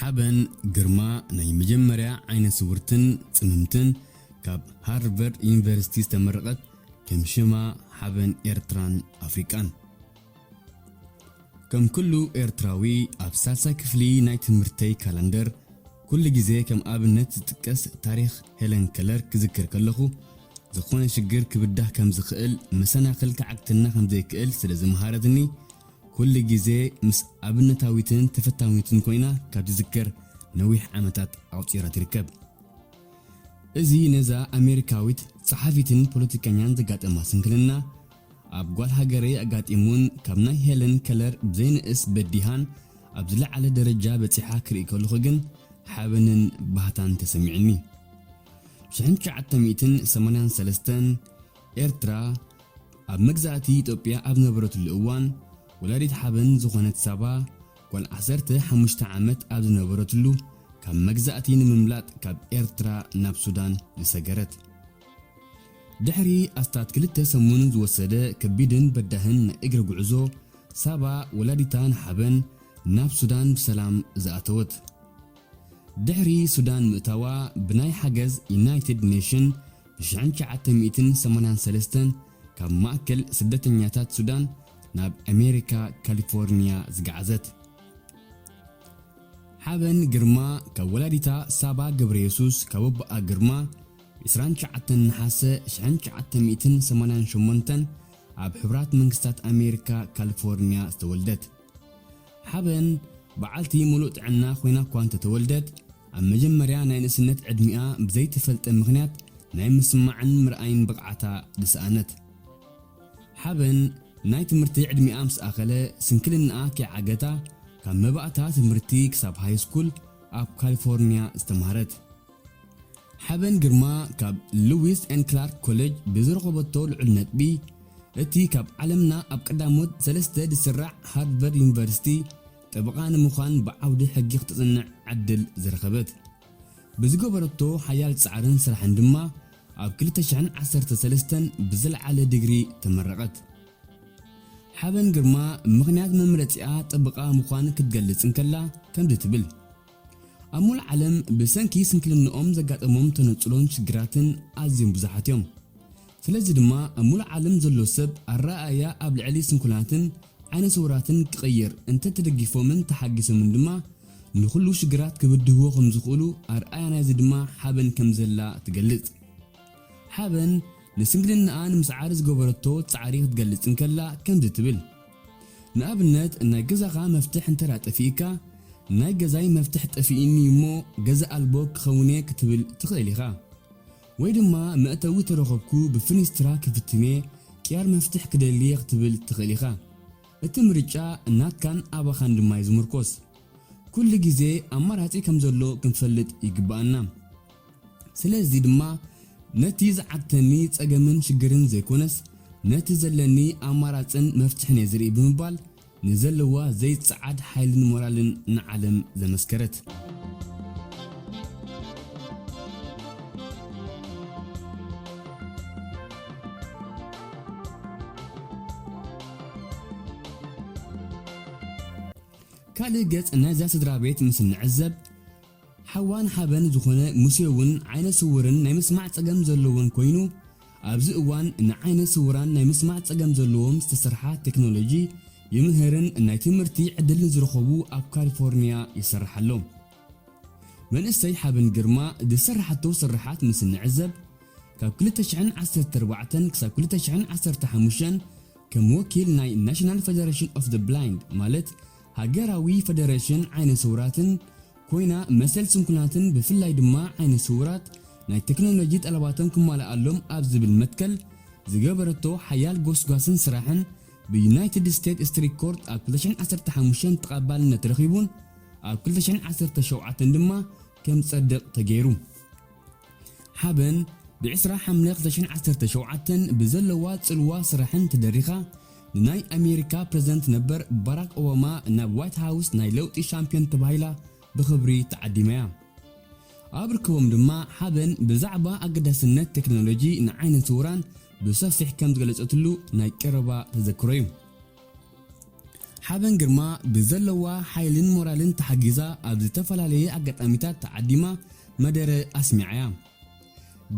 ሓበን ግርማ ናይ መጀመርያ ዓይነ ስውርትን ጽምምትን ካብ ሃርቨርድ ዩኒቨርሲቲ ዝተመረቐት ከም ሽማ ሓበን ኤርትራን ኣፍሪቃን። ከም ኩሉ ኤርትራዊ ኣብ ሳልሳይ ክፍሊ ናይ ትምህርተይ ካላንደር ኩሉ ግዜ ከም ኣብነት ዝጥቀስ ታሪኽ ሄለን ከለር ክዝክር ከለኹ፣ ዝኾነ ሽግር ክብዳህ ከም ዝኽእል፣ መሰናኽል ክዓግተና ከም ዘይክእል ስለ ዝመሃረትኒ፣ ኩሉ ግዜ ምስ ኣብነታዊትን ተፈታዊትን ኮይና ካብ ትዝከር ነዊሕ ዓመታት ኣቑጺራ ትርከብ። እዚ ነዛ ኣሜሪካዊት ጸሓፊትን ፖለቲከኛን ዘጋጠማ ስንክልና፣ ኣብ ጓል ሃገረይ ኣጋጢሙን ካብ ናይ ሄለን ከለር ብዘይንእስ በዲሃን ኣብ ዝለዓለ ደረጃ በጺሓ ክርኢ ከለኹ ግን ሓበንን ባህታን ተሰሚዑኒ። ሽሕን ትሽዓተ ሚእትን ሰማንያን ሰለስተን ኤርትራ ኣብ መግዛእቲ ኢትዮጵያ ኣብ ዝነበረትሉ እዋን፣ ወላዲት ሓበን ዝኾነት ሳባ ጓል ዓሰርተ ሓሙሽተ ዓመት ኣብ ዝነበረትሉ፣ ካብ መግዛእቲ ንምምላጥ ካብ ኤርትራ ናብ ሱዳን ዝሰገረት። ድሕሪ ኣስታት ክልተ ሰሙን ዝወሰደ ከቢድን በዳህን ናይ እግሪ ጉዕዞ፣ ሳባ ወላዲታ ንሓበን ናብ ሱዳን ብሰላም ዝኣተወት። ድሕሪ ሱዳን ምእታዋ፣ ብናይ ሓገዝ ዩናይትድ ኔሽን ብሽሕን ትሽዓተ ሚእትን ሰማንያን ሰለስተን ካብ ማእከል ስደተኛታት ሱዳን ናብ ኣሜሪካ ካሊፎርኒያ ዝገዓዘት። ሓበን ግርማ ካብ ወላዲታ ሳባ ገብረየሱስ ካብ ኣቦኣ ግርማ፣ ዕስራን ትሽዓተን ነሓሰ ሽሕን ትሽዓተ ሚእትን ሰማንያን ሸሞንተን ኣብ ሕቡራት መንግስታት ኣሜሪካ ካሊፎርኒያ ዝተወልደት። ሓበን በዓልቲ ሙሉእ ጥዕና ኮይና እኳ እንተተወልደት፣ ኣብ መጀመርያ ናይ ንእስነት ዕድሚኣ ብዘይተፈልጠ ምኽንያት ናይ ምስማዕን ምርኣይን ብቕዓታ ዝሰኣነት። ሓበን ናይ ትምህርቲ ዕድሚኣ ምስ ኣኸለ ስንክልናኣ ከይዓገታ፣ ካብ መባእታ ትምህርቲ ክሳብ ሃይ ስኩል ኣብ ካሊፎርኒያ ዝተማህረት። ሓበን ግርማ ካብ ሉዊስ ኤን ክላርክ ኮሌጅ ብዝረኸበቶ ልዑል ነጥቢ፣ እቲ ካብ ዓለምና ኣብ ቀዳሞት ሰለስተ ዝስራዕ ሃርቨርድ ዩኒቨርሲቲ ጠበቓ ንምዃን ብዓውዲ ሕጊ ክትጽንዕ ዕድል ዝረኸበት። ብዝገበረቶ ሓያል ጻዕርን ስራሕን ድማ ኣብ ክልተ ሽሕን ዓሰርተ ሰለስተን ብዝለዓለ ዲግሪ ተመረቐት። ሓበን ግርማ ምኽንያት መምረጺኣ ጠበቓ ምዃን ክትገልጽ እንከላ ከምዚ ትብል፣ ኣብ ሙሉእ ዓለም ብሰንኪ ስንክልንኦም ዘጋጠሞም ተነጽሎን ሽግራትን ኣዝዮም ብዙሓት እዮም። ስለዚ ድማ ኣብ ሙሉእ ዓለም ዘሎ ሰብ ኣረኣእያ ኣብ ልዕሊ ስንኩላትን ዓይነ ስውራትን ክቕየር እንተተደጊፎምን ተሓጊሶምን ድማ ንኹሉ ሽግራት ክብድህዎ ከም ዝኽእሉ ኣርኣያ ናይዚ ድማ ሓበን ከም ዘላ ትገልጽ። ሓበን ንስንክልናኣ ንምስዓር ዝገበረቶ ጻዕሪ ክትገልጽ እንከላ ከምዚ ትብል፣ ንኣብነት ናይ ገዛኻ መፍትሕ እንተ ጠፊእካ፣ ናይ ገዛይ መፍትሕ ጠፊእኒ እሞ ገዛ ኣልቦ ክኸውን እየ ክትብል ትኽእል ኢኻ። ወይ ድማ መእተዊ ተረኸብኩ ብፍኒስትራ ክፍትን እየ፣ ቅያር መፍትሕ ክደሊ እየ ክትብል ትኽእል ኢኻ። እቲ ምርጫ ናትካን ኣባኻን ድማ እዩ ዝምርኮስ። ኩሉ ግዜ ኣማራጺ ከም ዘሎ ክንፈልጥ ይግብኣና። ስለዚ ድማ ነቲ ዝዓግተኒ ጸገምን ሽግርን ዘይኮነስ ነቲ ዘለኒ ኣማራጽን መፍትሕን እየ ዝርኢ ብምባል ንዘለዋ ዘይጸዓድ ሓይልን ሞራልን ንዓለም ዘመስከረት። ካልእ ገጽ ናይዛ ስድራ ቤት ምስ እንዕዘብ፣ ሓዋን ሓበን ዝኾነ ሙሴ እውን ዓይነ ስውርን ናይ ምስማዕ ጸገም ዘለዎን ኮይኑ፣ ኣብዚ እዋን ንዓይነ ስውራን ናይ ምስማዕ ጸገም ዘለዎም ዝተሰርሓ ቴክኖሎጂ ይምህርን ናይ ትምህርቲ ዕድል ንዝረኸቡ ኣብ ካሊፎርኒያ ይሰርሕ ኣሎ። መንእሰይ ሓበን ግርማ ዝሰርሓቶ ስርሓት ምስ እንዕዘብ፣ ካብ ክልተ ሽሕን ዓሰርተ ኣርባዕተን ክሳብ ክልተ ሽሕን ዓሰርተ ሓሙሽተን ከም ወኪል ናይ ናሽናል ፌደሬሽን ኦፍ ዘ ብላይንድ፣ ማለት ሃገራዊ ፈደሬሽን ዓይነ ስውራትን ኮይና፣ መሰል ስንኩላትን ብፍላይ ድማ ዓይነ ስውራት ናይ ቴክኖሎጂ ጠለባቶም ክማልኣሎም ኣብ ዝብል መትከል ዝገበረቶ ሓያል ጎስጓስን ስራሕን ብዩናይትድ ስቴትስ ስትሪት ኮርት ኣብ ክልተ ሽሕን ዓሰርተ ሓሙሽተን ተቐባልነት ረኺቡን ኣብ ክልተ ሽሕን ዓሰርተ ሸውዓተን ድማ ከም ጸድቕ ተገይሩ። ሓበን ብዕስራ ሓምለ ክልተ ሽሕን ዓሰርተ ሸውዓተን ብዘለዋ ጽልዋ ስራሕን ተደሪኻ ንናይ ኣሜሪካ ፕረዚደንት ነበር ባራክ ኦባማ ናብ ዋይት ሃውስ ናይ ለውጢ ሻምፒዮን ተባሂላ ብኽብሪ ተዓዲማ እያ። ኣብ ርክቦም ድማ ሓበን ብዛዕባ ኣገዳስነት ቴክኖሎጂ ንዓይነ ስውራን ብሰፊሕ ከም ዝገለጸትሉ ናይ ቀረባ ተዘክሮ እዩ። ሓበን ግርማ ብዘለዋ ሓይልን ሞራልን ተሓጊዛ ኣብ ዝተፈላለየ ኣጋጣሚታት ተዓዲማ መደረ ኣስሚዓ እያ።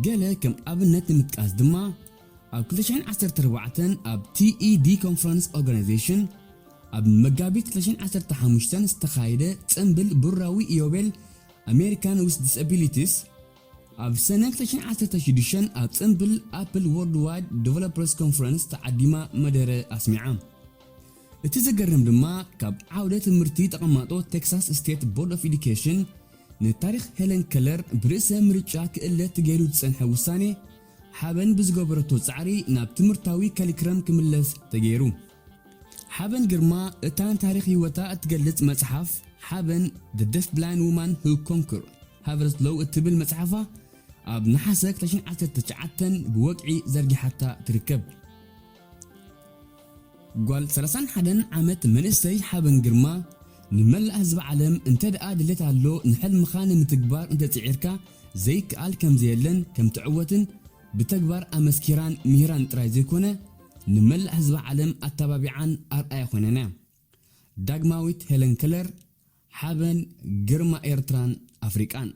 ገለ ከም ኣብነት ንምጥቃስ ድማ ኣብ ክልተ ሽሕን ዓሰርተ ኣርባዕተን ኣብ ቲ ኢ ዲ ኮንፈረንስ ኦርጋናይዜሽን ኣብ መጋቢት ክልተ ሽሕን ዓሰርተ ሓሙሽተን ዝተኻየደ ጽምብል ብሩራዊ ኢዮቤል ኣሜሪካን ዊዝ ዲስኣቢሊቲስ ኣብ ሰነ ክልተ ሽሕን ዓሰርተ ሽዱሽተን ኣብ ጽምብል ኣፕል ወርልድ ዋይድ ዴቨሎፐርስ ኮንፈረንስ ተዓዲማ መደረ ኣስሚዓ። እቲ ዘገርም ድማ ካብ ዓውደ ትምህርቲ ተቐማጦ ቴክሳስ ስቴት ቦርድ ኦፍ ኤዱኬሽን ንታሪኽ ሄለን ከለር ብርእሰ ምርጫ ክእለ ተገይሩ ዝጸንሐ ውሳኔ ሓበን ብዝገበረቶ ጻዕሪ ናብ ትምህርታዊ ከሊክረም ክምለስ ተገይሩ። ሓበን ግርማ እታ ንታሪኽ ህይወታ እትገልጽ መጽሓፍ ሓበን The Deafblind Woman Who Conquered Harvard Law እትብል መጽሓፋ ኣብ ነሓሰ ክልተ ሽሕን ዓሰርተ ትሽዓተን ብወግዒ ዘርጊሓታ ትርከብ። ጓል ሰላሳን ሓደን ዓመት መንእሰይ ሓበን ግርማ ንመላእ ህዝቢ ዓለም እንተ ደኣ ድሌት ኣሎ ንሕልምኻ ንምትግባር እንተጽዒርካ ዘይከኣል ከም ዘየለን ከም ትዕወትን ብተግባር ኣመስኪራን ምሂራን ጥራይ ዘይኮነ ንመላእ ህዝቢ ዓለም ኣተባቢዓን ኣርኣያ ኮይናን እያ። ዳግማዊት ሄለን ከለር ሓበን ግርማ ኤርትራን ኣፍሪቃን።